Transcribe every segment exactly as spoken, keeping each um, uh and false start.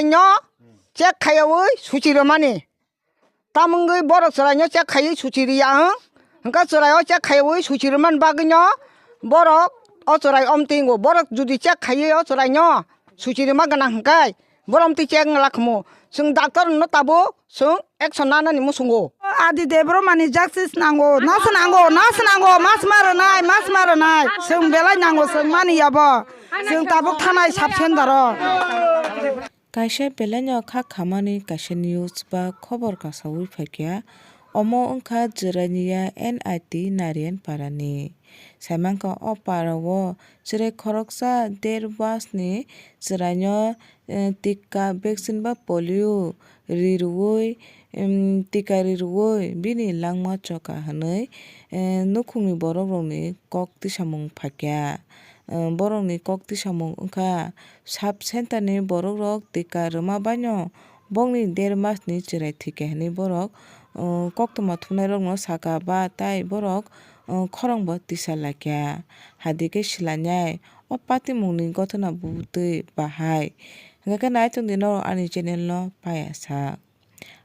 no check khaiwi suchi rwmani. Tamungwi borok chwraino check khaiwi suchi riya ang. Hwnkhe chwraio check khaiwi suchi rwmani bagwino borok o chwrai omtwi wngo. Borok jodi check khaiwi o chwraino suchi rwma gwnang hwnkhe borok omtwi check wngla khumu. Chwng doctor no tabuk chwng action nanani muchungo. Adi Debbarmani justice nango, nas nango, nas nango, mas ma rwnai, mas ma rwnai. Chwng belai nango, chwng mani yabo. Chwng tabuk thanai sub center o. Kaisa belaino kha khamani kaisa news ba khobor kasaui phaikha. Omo wngkha Jirania N I T Narian Parani. Saimankha o parao chwrai khoroksa der basni chwraino, eh, tika vaccine ba polio rirwui, em, tika rirwui bini langma choka hwnwi, eh, nukhungni borokrokni kok tisamung phaikha. Eh, borokni kok tisamung wngkha sub center ni borokrok tika rwma baino bongni der masni chwrai thwikha hwnwi borok, eh, koktwma thumnairokno sakha ba tai borok, eh, khorangbo tisa laikha. Hadikhe silainai o patimungni gothona bubutwi bahai. Hwnkhe naitongdi norok ani channel no paiya sak.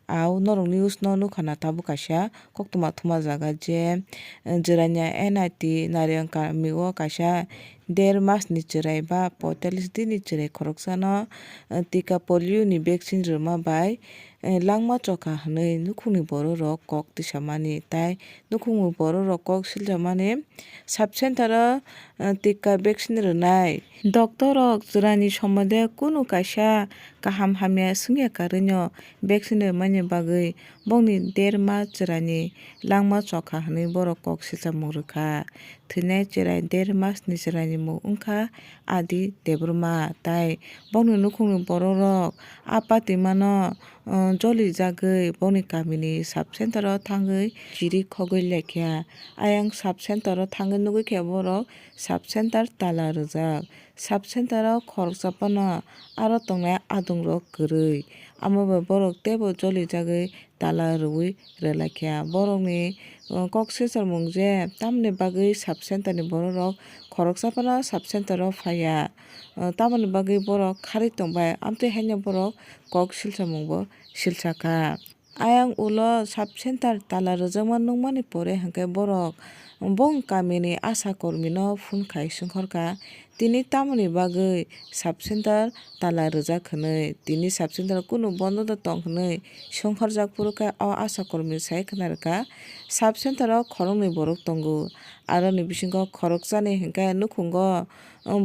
Au norok news no nukha na tabuk kaisa koktwma thuma jaga je, eh, Jirania N I T Nariang kami o kaisa der mas ni chwrai ba poitalis din ni chwrai khoroksano, eh, tika polio ni vaccine rwma bai, eh, langma chokha hwnwi nukhungni borok rok kok tisamani tai nukhungni borok rok kok silchamani sub center o, eh, tika vaccine rwnai. Doctor rok chwraini somode kunu kaisa kaham hamya swngya karwino vaccine rwmani bagwi bongni der mas chwraini langma chokha hwnwi borok kok silchamung rwkha. Thwinai chwrai der masni chwraini mung wngkha Adi Debbarma, tai bongni nukhungni borokrok a patimano, uh, jolijagwi bongni kamini sub center o thangwi chiri khogwi lekha. Ayang sub center o thangwi nugwi khe borok sub center tala rwjak. Sub center o khoroksa phano aro tongnai adongrok kwrwi. Amo bai borok teibo jolijagwi tala rwui rwlaikha. Borokni, uh, kok silcharmung je tamoni bagwi sub center ni borokrok khoroksa phano sub center o phaiya. Uh, tamoni bagwi borok kharwi tongbai, amtwi haino borok kok silcharmungbo silchakha. Ayang ulo sub center tala rwjakma nukmani pore hwnkhe borok bong kamini asha kormino phone khai songkhorkha, tini tamoni bagwi sub center tala rwjak hwnwi, tini sub center kunu bondo da tong hwnwi songkhorjak phuru khe o asha kormi sai khna rwkha sub center o khoroknwi borok tongo, aroni bisingo khoroksani hwnkhe nukhungo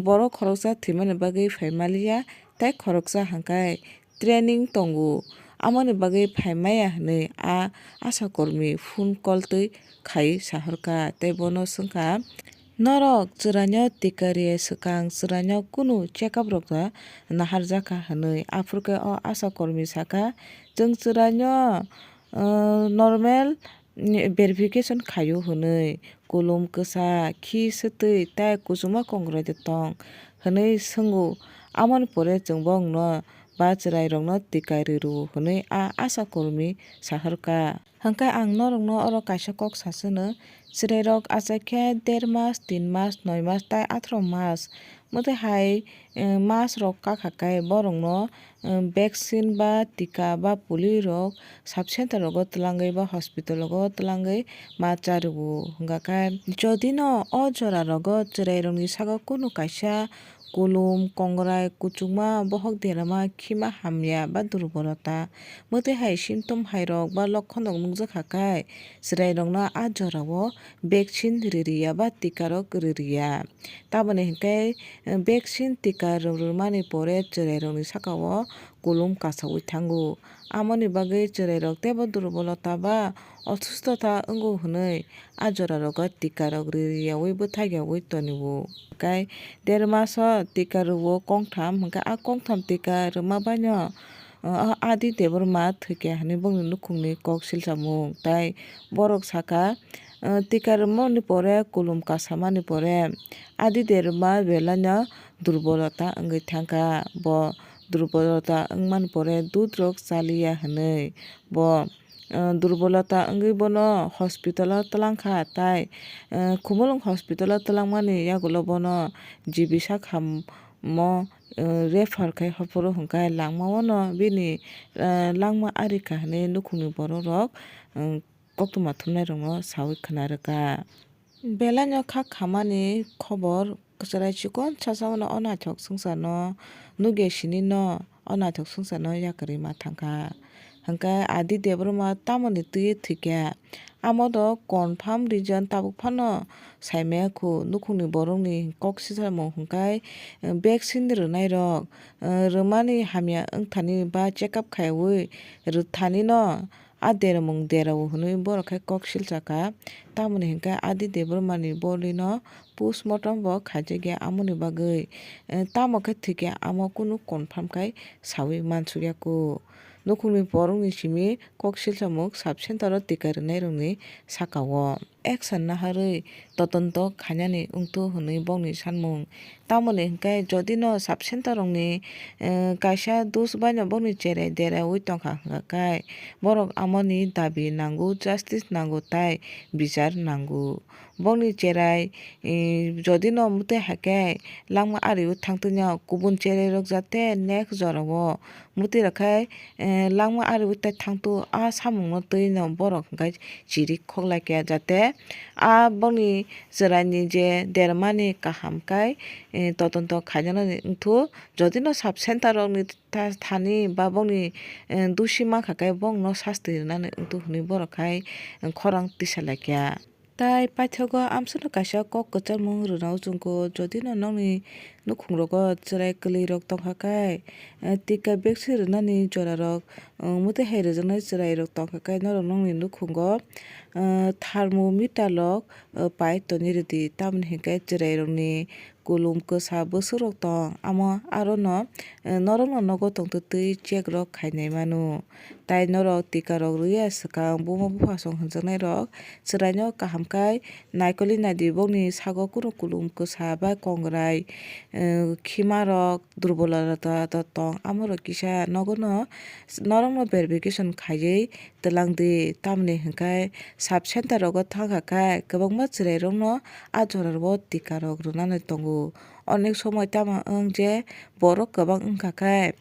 borok khoroksa thwimani bagwi phai maliya tei khoroksa hwnkhe training tongo, amoni bagwi phai maya hwnwi a asha kormi phone call twi khai sahorkha tei bono swngkha, "Norok chwraino tika riya swkang chwraino kunu check up rok da naharjakha," hwnwi. Aphuru khe o asha kormi sakha, "Chwng chwraino, uh, normal verification khaio," hwnwi. "Kulum kwsa, khi swtwi tei kuchukma kongrai de tong?" hwnwi swngo. Amoni pore chwng bongno ba chwrairokno tika ri rw hwnwi a asha kormi sahorkha. Hwnkhe ang norokno oro kaisa kok sasano, chwrairok achaikhe der mas, tin mas, noi mas tei atharoh mas mwtai hai, eh, mas rok kakha khe borokno, eh, vaccine ba tika ba polio rok sub center rogo twlangwi ba hospital rogo twlangwi ma cha rwo. Hwnkha khe jodi no o jora rogo chwrairokni sago kunu kaisa kulum, kongrai, kuchukma, bohok derama, khima hamya ba durbolota, mwtai hai symptom hai rok ba lokhon rok nukjakha khe chwrairokno a jorao vaccine ririya ba tika rok ririya. Tamoni hwnkhe vaccine tika rw-, rwmani pore chwrairokni sakao kulum kasaui thango. Amoni bagwi chwrairok teibo durbolota ba osustota wngo hwnwi a jorarogo tikarok ri-, riyaui bwthakyaui tonio. Tei der maso tika rwo kongtham, hwnkhe a kongtham tika rwma baino, uh, Adi Debbarma thwikha hwnwi bongni nukhungni kok silchamung. Tei borok sakha, uh, tika rwmani pore kulum kasamani pore Adi Debbarma belaino durbolota wngwi thangkha. Bo durbolota wngmani pore dudrok chaliya hwnwi bo, uh, durbolota wngwi bono hospital o twlangkha, tai, uh, Khumulwng hospital o twlangmani yagulo bono G B sak ham mo, eh, refer khai hophuru hwnkhe langmao no bini, eh, langma ari kha hwnwi nukhungni borok rok, eh, koktwma thumnai rokno sawi khna rwkha. Belai no kha khamani khobor, chwrai chikon sasaono o naithok swngcharno nugya sini no o naithok swngcharno yakarwi ma thangkha. Hwnkhe Adi Debbarma tamoni twi thwikha? Amo do confirm reason tabuk phano saimaya khu, nukhungni borokni kok sisamung hwnkhe vaccine rwnairok, rwmani hamya wngthani ba check up khaiwi rwthani no a dermung derao hwnwi borok khe kok silsa kha. Tamoni hwnkhe Adi Debbarmani body no postmortem bo khaijakya, amoni bagwi, eh, tamo khe thwikha amo kunu confirm khai sawi mansukya kho. Nukhungni borokni simi kok silsamung sub center o tika rwnairokni sakao action naharwi todonto khainani wngthu hwnwi bongni sanmung. Tamoni hwnkhe jodi no sub center rokni, eh, kaisa dos baino bongni cherai deraui tongkha hwnkha khe borok amoni dabi nango, justice nango tai bichar nango. Bongni cherai, eh, jodi no mwtai hakhe langma ario thangtwino kubun cherai rok jate next jorao mwtai rok khai, eh, langma ario tai thangtwi a samungno twi no borok hwnkhe chiri khoklaikha, jate a bongni chwraini je dermani kaham khai, eh, todonto khainani wngthu. Jodi no sub center rokni ta-, thani ba bongni, eh, dusi mankha khe bongno sasti rwnani wngthu hwnwi borok khai khorang tisalaikha. Tai paithago amsano kaisa kok kwcharmung rwna uchungkho, jodi no nokni nukhungrogo chwrai kwlwirok tongkha khe, eh, tika vaccine rwnani jorarok, eh, mwtai hai rwjaknai chwrairok tongkha khe norok nokni nukhungo, eh, thermometer rok, eh, pai toni rwdi, tamoni hinkhe chwrairokni kulum kwsa bwswkrok tong, amo arono, eh, norokno nogo tongtwtwi check rok khainai mano. Tai norok tika rok rwya swkang buma buphasong hwnjaknairok chwraino kaham khai naikolwi naidi, bongni sago kunu kulum kwsa ba kongrai, eh, khimarok durbolata tong, amorok kisa nogono norokno verification khaiwi twlangdi, tamni hwnkhe sub center rogo thangkha khe kwbangma chwrairokno a jorao tikarok rwnani tongo. Onek somoi tamo wng je borok kwbang wngkha khe,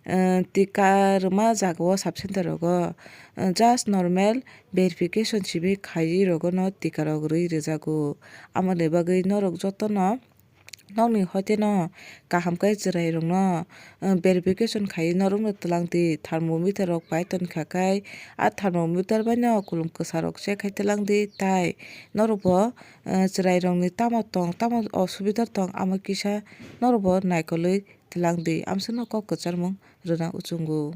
eh, tika rwma jagao sub center rogo, eh, just normal verification simi khaiwi rogono tikarok rwi rwjago. Amoni bagwi norok jotono nokni hoteno kaham khe chwrairokno, eh, verification khaiwi norokno twlangdi, thermometer rok pai tongkha khe a thermometer baino kulum kwsarok check khai twlangdi, tai norokbo, eh, chwrairokni tamo tong, tamo osubida tong, amo kisa norokbo naikolwi twlangdi, amsano kok kwcharmung rwna uchungo.